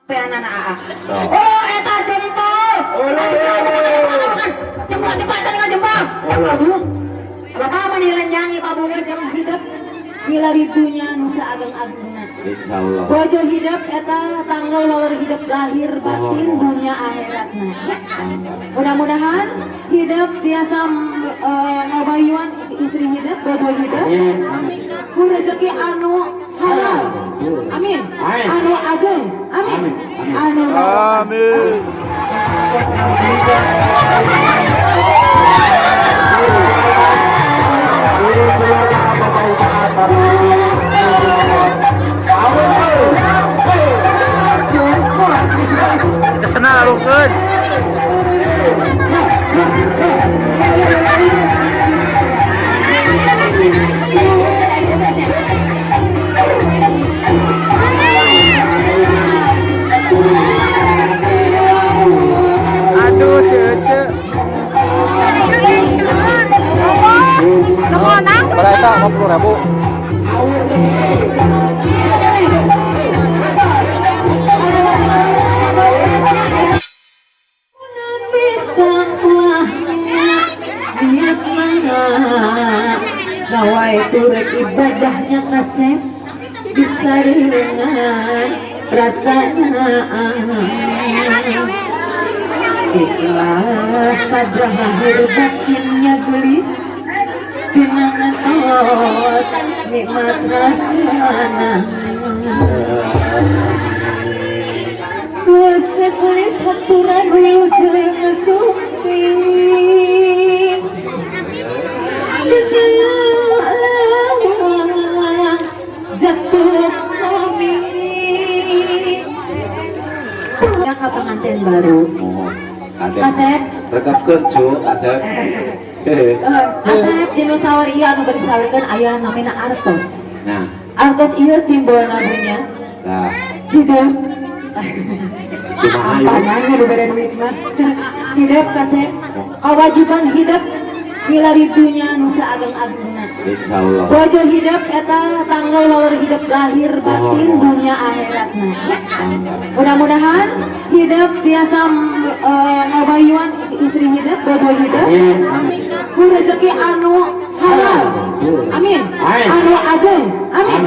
Anak aa. Oh, eta jempol. Jempol, jempol, eta dengan jempol. Aduh. Bapak mah nyanyi Pak Bunga jam hidup milari dunya nu saageng-agengna. Insyaallah. Bojo hidup eta tanggal walor hidup lahir batin dunia akhiratna. Mudah-mudahan hidup tiasa ngabayuan istri hidup, bojo hidup. Ku rezeki anu halal. Amin. Anu ageng. Amin. Anu Amin. Kesena lalukeun. Aduh, si Ece. Berapa? 50.000. Nawaitu rek ibadahnya kasep bisa dengan rasana ikhlas sadrah lahir batinnya gelis pinangan tos nikmat rasana Resep gelis haturan wilujeng sumping. Jatuh kami ya ka pengantin baru. Kasep. Rekapkeun cu, Asep. Asep dinosaur ieu anu bade disalurkeun aya namina artos. Nah, Artos ieu simbol nabunya. Nah, Hidup. Kumaha ieu? Apaan nu bere duit mah. Hidup kasep. Kewajiban hidup milari dunya nu saageng-agengna. Insyaallah. Bojo hidup eta tanggal walor hidup lahir batin dunia akhiratna. Mudah-mudahan hidup tiasa ngabayuan istri hidup, bojo hidup. Ku rezeki anu halal. Amin. Anu ageng. Amin.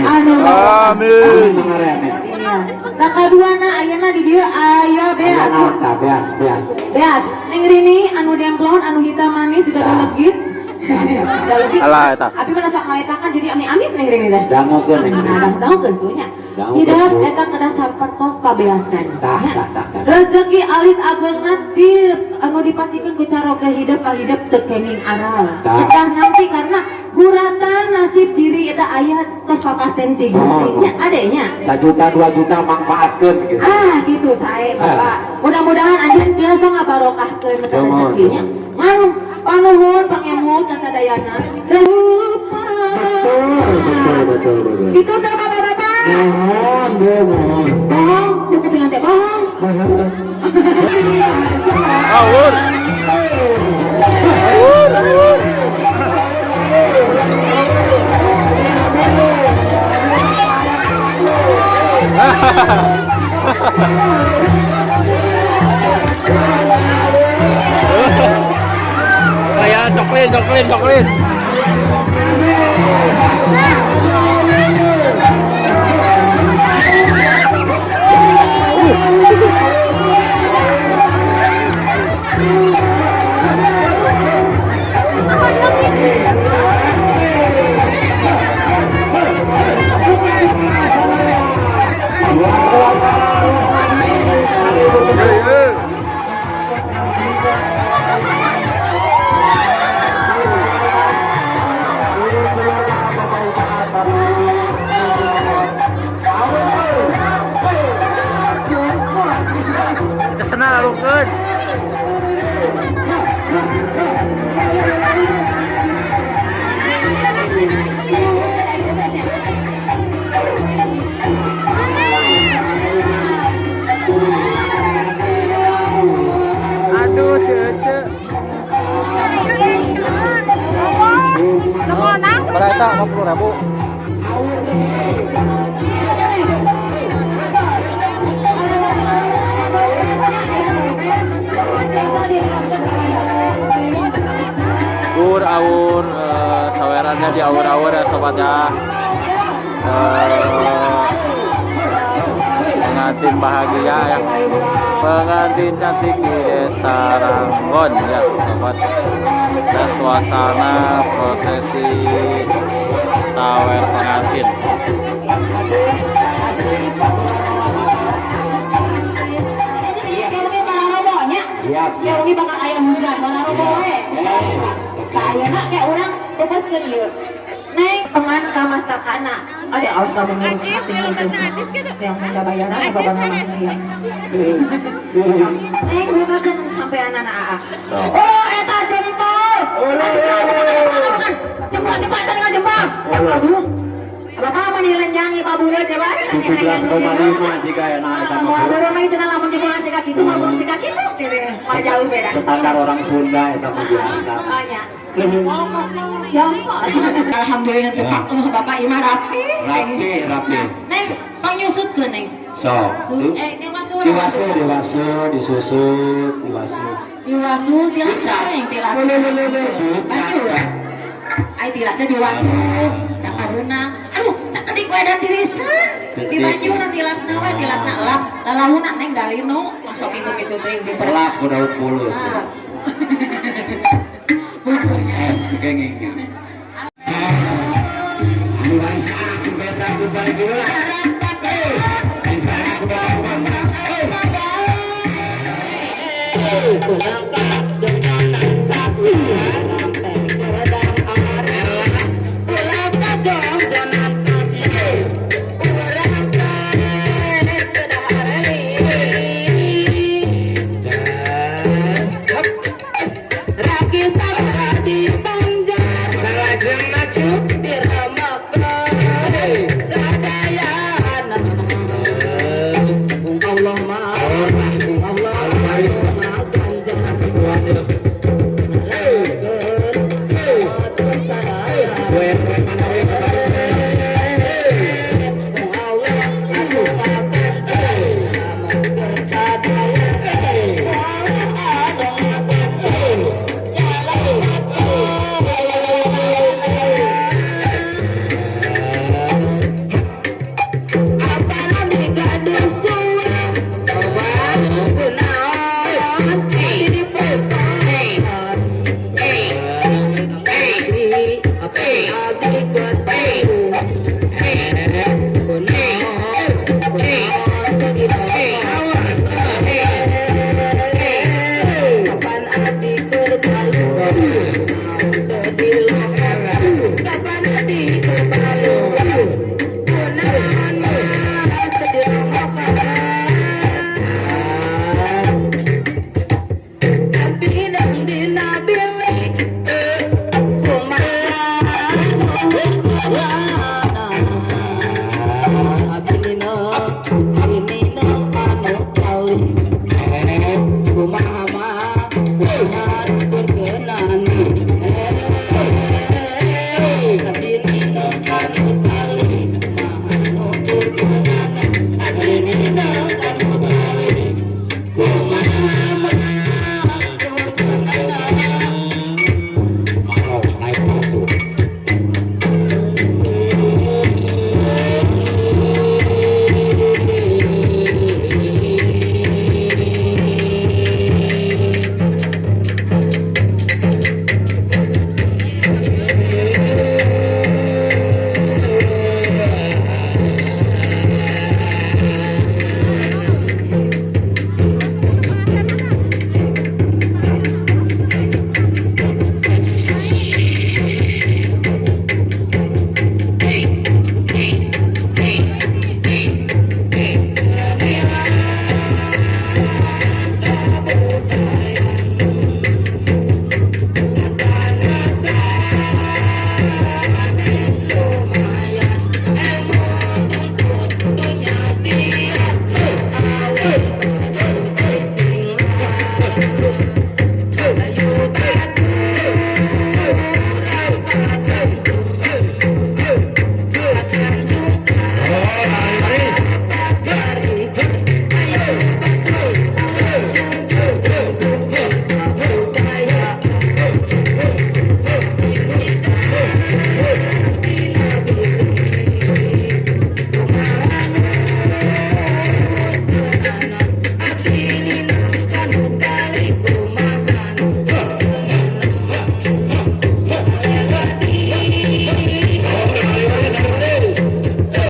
Anu Amin. Amin. Iya. Nah kaduana ayeuna di dieu aya beas. Tah, beas, beas. Beas. Ning rini anu demplon anu hitam manis tidak legit. Da legit. Alah, eta. Abi mah sok ngaletakan jadi ami-amis ning rini teh. Dangukeun ning rini. Nah, dangukeun sunya. Dangukeun, Hidup Su. eta kedah sapertos pabeasan. Tah, Ya. tah, tah, tah. Rezeki alit ageungna di anu dipastikeun ku caroge hidup ka hidup teu kenging aral. Tah. Kedah nganti karena guratan nasib diri eta aya tos papasten ti Gusti. Oh. Nya adenya. 1 juta 2 juta manfaatkeun gitu. Ah gitu sae Bapak. Mudah-mudahan anjeun tiasa ngabarokahkeun eta Nuhun. rezekinya. Manu panuhun pangemut kasadayana. Rupa. Betul, betul, betul. Itu teh Bapak-bapak. Nuhun, Bu, nuhun. Bohong, cukup dengan teh bohong. Awur. Awur, awur. Kayak coklin, coklin, coklin. Kesena lalukeun. Aduh, si Ece. Berapa? 50.000. awur-awur ya, sobat ya. Pengantin bahagia ya, pengantin cantik di Desa Ranggon ya, sobat. Dan suasana prosesi sawer pengantin. Iya, kayak mungkin para robonya. Siap, Ya siap. mungkin bakal aya hujan, para robo we. Cek Ka ayeuna kayak urang fokuskeun ieu. Neng pengan ka mastakana. Ada awas lamun Acis, dilebetna acis gitu. Yang minta bayaran Acis, bapak sanes. hias. Neng bukakeun sampai anak aa. Sok. Oh, eta jempol. Jempol, jempol, eta dengan jempol. Aduh. Bapak mah nilenjangi Pak Bulet ya, Pak. 17,5 jika enak eta mah, Mau Bu. burung lagi cenah lamun jempol sika kitu, mau burung sika kitu. Mau jauh beda. Standar orang Sunda eta mah biasa. Oh, nya. Jempol. Alhamdulillah tepak Bapak imah rapi. Rapi, rapi. Neng, pangnyusutkeun, Neng. Sok. Diwasu. Diwasu, diwasu, disusut, diwasu. Diwasu, tilas neng, tilas. Banyu. Ai tilasnya diwasu. Da kaduna. Aduh, sakedik we da tirisan. Di banyu nu tilasna we, tilasna lap. Lalahuna neng dalinu, tong sok kitu-kitu teuing di Pelak ku daun pulus. Ah. Bukunya. Kengingnya.